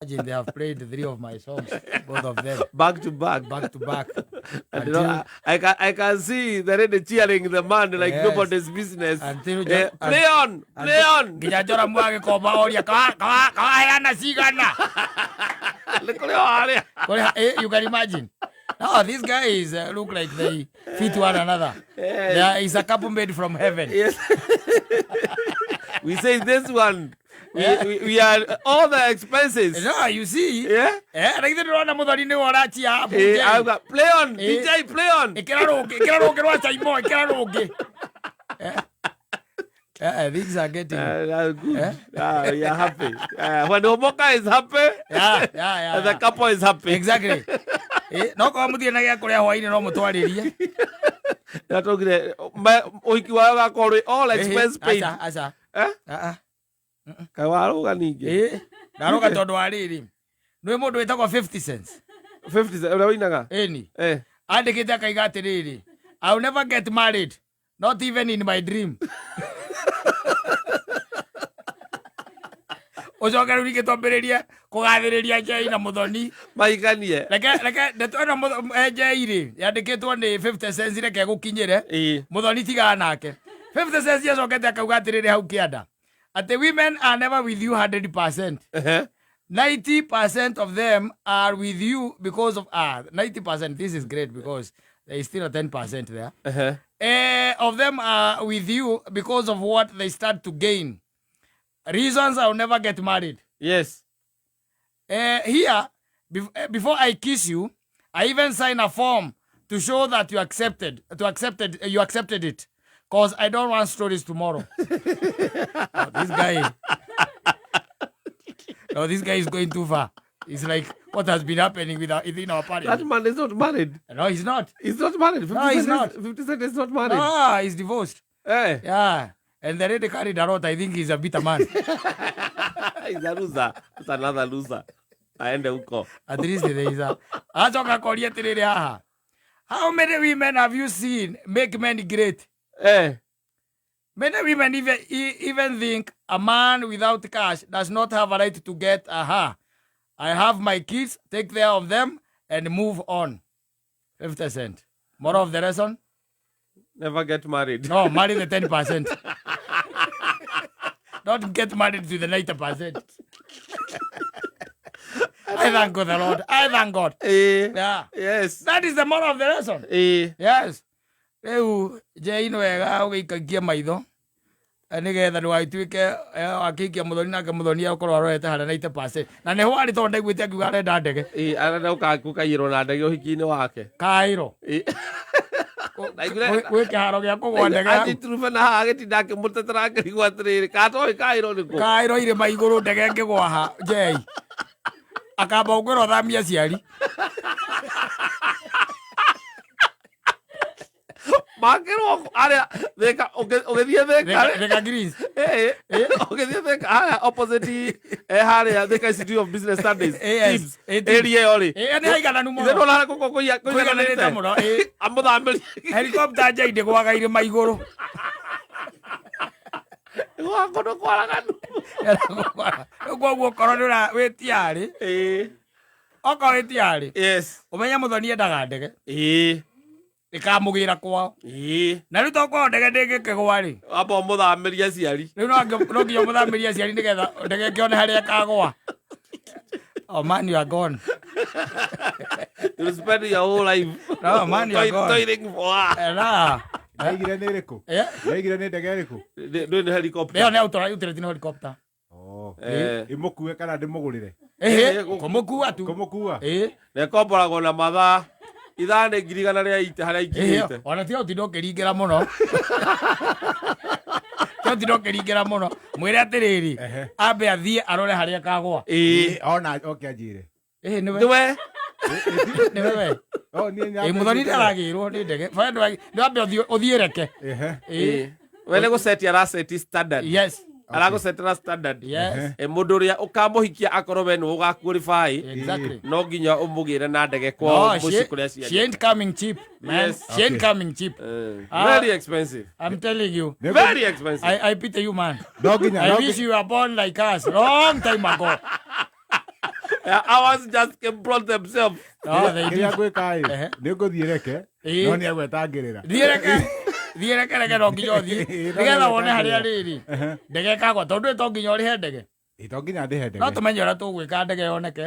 Imagine they have played three of my songs, both of them, Back to back. Back to back. And you know, I can see the lady cheering the man like nobody's business. Until Play on, play on. Nginya Joramu agĩkomba oria kawaheana cigana. Nĩ kũrĩ o harĩa. You can imagine. No, these guys look like they fit one another. There is a couple made from heaven. Yes. We say this one. We are all the expenses. No, you see. Na githĩ ndĩrona mũthoni nĩwe ũrachia I've got, play on, DJ, play on. Ĩkĩra rũngĩ, ĩkĩra rũngĩ rwa Chaimo, ĩkĩra rũngĩ. Things are getting That's good. Eh? Ah, we are happy. When Omoka is happy, the couple is happy. Exactly. No korwo mũthiĩ na gĩa kũrĩa hwainĩ no mũtwarĩrie. Natũgire ũhiki wao gakorwo wĩ all expense paid. Aca, aca. Eh? Ah, ah. Kaĩ warũga ningĩ? Ndaroga tondũ wa rĩrĩ, nĩ mũndũ wĩtagwo 50 Cents. 50 Cent, ũrĩa ũinaga? Ĩni. Andĩkĩte akaiga atĩrĩrĩ, "I will never get married, not even in my dream." Ũcoke rĩu ningĩ twambĩrĩrie kũgathĩrĩria Njei na Mũthoni. Maiganie. Reke ndeto ĩno Njei rĩ, yandĩkĩtwo nĩ 50 Cents, reke gũkinyĩre. Mũthoni tigana nake. 50 Cents acokete akauga atĩrĩrĩ hau kĩanda atĩ women are never with you 100%. 90% of them are with you because of 90%. This is great because there is still a 10% there. Of them are with you because of what they start to gain. Reasons I'll never get married. Here, before I kiss you, I even sign a form to show that you accepted it, 'cause I don't want stories tomorrow. Oh, this guy, no, this guy is going too far. It's like what has been happening within our party. That man is not married. No, he's not. He's not married. 50 No, he's Cent not. 50 Cent is not married. Ah, he's divorced. Yeah. And the lady carried a lot. I think he's a bitter man. He's a loser. That's another loser. Aende huko. At least there is a. Acoka koria atiriri haha. How many women have you seen make men great? Many women even think a man without cash does not have a right to get a her. I have my kids, take care of them, and move on. 50 Cent. Moral of the lesson? Never get married. No, marry the 10%. Don't get married to the 90%. I thank God, the Lord. I thank God. Yeah. That is the moral of the lesson. Yes. Rĩu Njei nĩ wega ũgĩikagia maitho nĩgetha ndũgagĩtuĩke akĩikia mũthoni nake mũthoni akorwo arorete harĩa 90% na nĩho arĩ tondũ ndaiguĩte akiuga arenda ndege. Arenda gũkaiyĩrwo na ndege ũhiki-inĩ wake. Kaĩro. Gwĩ kĩharo gĩa kũgwa ndege hau. Ati turube na haha agĩtinda akĩmũtetera akĩrigwo atĩrĩrĩ katoĩ kaĩrwo nĩkũ. Kaĩro irĩma igũrũ ndege ĩngĩgwa ha Njei akamba gũkwĩra ũthamie aciari. Makĩrwo arĩa Thika ũgĩthiĩ Thika. Thika Greens. Ũgĩthiĩ Thika harĩa opposite harĩa Thika Institute of Business Studies. Yes. TIBS. TIBS. Area ĩyo rĩ. Nĩ haigananu Ithe mũno. ndona harĩa gũkũ kũigananĩte kũigananĩte. Mũno. Amũthamĩrie. Helicopter Njei ndĩgwaga irĩma igũrũ. Gwa kũndũ kwaraganu. Rĩu koguo okorwo nĩ ũra wĩ tiarĩ okorwo wĩ tiarĩ ũmenye mũthoni endaga ndege ĩkamũgĩra kwao na rĩu to kwao ndege ndĩngĩkĩgwa rĩ. Wamba ũmũthamĩrie aciari. Rĩu no nginya ũmũthamĩrie aciari nĩgetha ndege ĩkĩone harĩa ĩkagwa. Oh man, you are gone. You spend your whole life No, man, you are gone. Toiling for her. Na Ndaigire nĩ ĩrĩkũ? Ndaigire nĩ ndege ĩrĩkũ? Ndũĩ nĩ helicopter. Ĩyo nĩ auto helicopter. Oh. Eh. Ĩmũkue kana ndĩmũgũrĩre? Ĩhĩ, kũmũkua tu. Kũmũkua? Ĩĩ. Na ĩkomboragwo na mathaa ithaa nĩ 180,000 harĩa ikinyĩte. Ona tiga ũtinda ũkĩringĩra mũno, tiga ũtinda ũkĩringĩra mũno, mwĩre atĩrĩrĩ ambe athiĩ arore harĩa akagwa. Ona oke anjĩre. Ĩhĩ, nĩwe. Nĩwe. Nĩwe we. Oh, niĩ Ĩ, mũthoni ndaragĩrwo nĩ ndege. Baba, nĩwambe ũthiĩ reke. Ĩĩ. We nĩ gũceti araceti standard. Aragũcetera standard. Mũndũ ũrĩa ũkamũhikia akorwo we nĩwe ũgaqualify no nginya ũmũgĩre na ndege kwao No, mũciĩ kũrĩa she ciarĩ. ain't coming cheap, man. She ain't coming cheap. Ah. Very expensive. I'm telling you. Very expensive. I pity you, man. No nginya I no wish you were born like us long time ago. Ours just can brought themselves. No, they Kĩrĩa do. ngwĩka ĩ, Ehe. nĩ ngũthiĩ reke, no nĩ agwetangĩrĩra. Thiĩ reke, thiĩ reke, reke no nginya ũthiĩ Ĩĩ, no nĩgetha nĩ wone harĩa agwetangĩrĩra. rĩrĩ ndege ĩkagwa, tondũ to nginya ũrĩhe ndege. Ĩ, to nginya ndĩhe ndege. No tũmenye ũrĩa tũgwĩka ndege yoneke.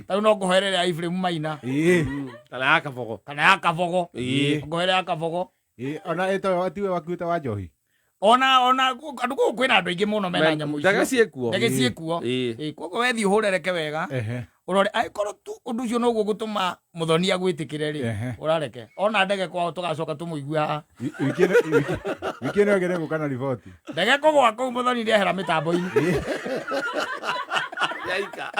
Tarĩu no ngũherere ya Ephraim Maina. Kana ya Kabogo. Kana ya Kabogo. Ngũhere ya Kabogo. Ĩ, ona ĩto tiwe wakuĩte wa njohi. Ona andũ kũu kwĩna andũ aingĩ mũno mena nyamũ icio. Ndege ciĩkuo. Ndege ciĩkuo. Ĩ, koguo wethiĩ ũhũre reke wega, ũrore angĩkorwo tu ũndũ ũcio noguo gũtũma mũthoni agwĩtĩkĩre rĩ, ũrareke ona ndege kwao tũgacoka tũmũigue haha. Wiki ĩno ĩngĩ nĩngũka na riboti. Ndege kũgwa kũu mũthoni nĩehera mĩtambo-inĩ. Yaika.